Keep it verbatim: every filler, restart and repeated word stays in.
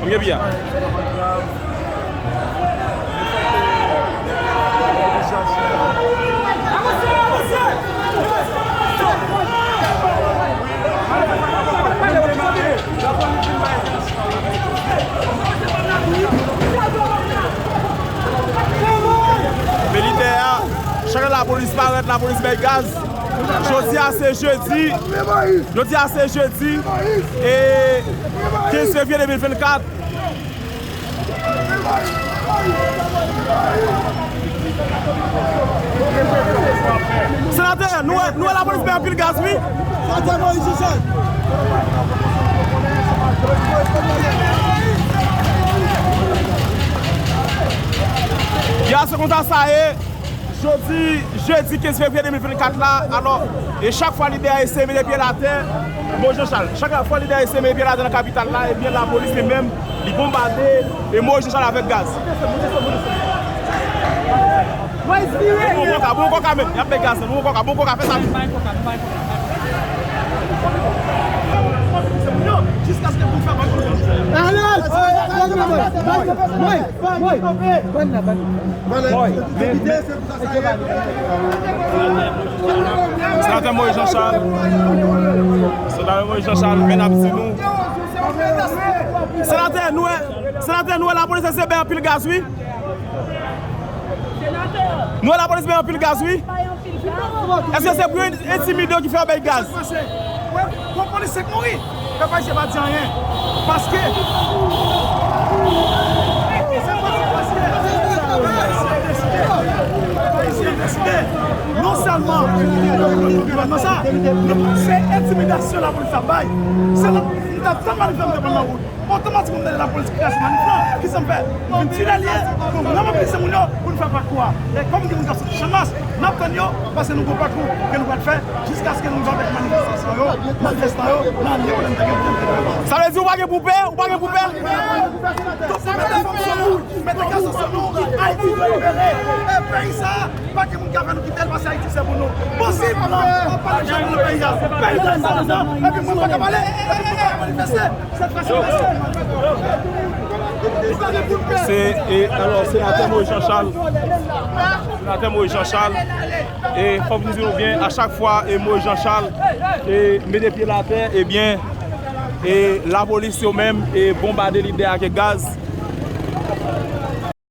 Gen pye a. Men lidè a, chak lè lapolis parèt, lapolis bay gaz. Jodi a se jedi. Jodi a se jedi. E kenz fevriye de mil vennkat. Senatè, nou wè, nou wè lapolis bay anpil gaz, wi. Senatè Moïse Jean Charles. Ya, se konsa sa ye. Jodi, jedi kenz fevriye de mil vennkat la, alò, e chak fwa lidè a eseye mete pye l atè, Moïse Jean Charles, chak fwa lidè a eseye mete pye l atè nan kapital la, ebyen lapolis li menm, li bonbade e Moïse Jean Charles avèk gaz. Bon, bon, bon, bon, bon, men, y ap bay gaz, bon, bon, bon, fè sa vit. Jiskaske pou fè pa kontan. Alè! Mwen, mwen, mwen, mwen, mwen, mwen, mwen, mwen, Senatè Moïse Jean Charles. Senatè Moïse Jean Charles, men ap di nou. Senatè, nou wè, senatè, nou wè lapolis eseye bay anpil gaz, wi. Nou wè lapolis bay anpil gaz, wi. Èske se pou entimide yo ki fè yo bay gaz? Wè, gwo polisye k mouri. Pèp ayisyen pa di anyen. Paske, se paske, paske, Ayisyen deside, Ayisyen deside, non sèlman, gouvènman sa, nou, se entimidasyon lapolis ap bay. Se la, nou t ap tann manifèstasyon pran nan wout. Otomatikman, m tande lapolis kraze manif lan. Kisa m fè? M vin tire lye, m vin mobilize moun yo pou n fè pakou a. E kòm gen moun k ap soti Channmas, n ap tann yo, paske nou gon pakou ke nou pral fè jiskaske nou rive avèk manifestasyon yo, manifestan yo, nan lye kote n te gen pou n te fè. Sa vle di ou pa gen pou pè? Ou pa gen pou pè? Donk, mete fanm sou nou, mete gason sou nou, Ayiti dwe libere. E peyi sa a, pa gen moun k ap fè nou kite l, paske Ayiti se pou nou. Posib, non, w ap pale jan nan peyi a. Peyi a se nou, epi moun pa ka pale, epi moun pa ka manifeste. Se, e, alò, senatè Moïse Jean Charles. Senatè Moïse Jean Charles. E fòk nou di nou byen, a chak fwa, e, Moïse Jean Charles, e, mete pye l atè, ebyen, e, lapolis yo menm, e, bonbade lidè a ak gaz.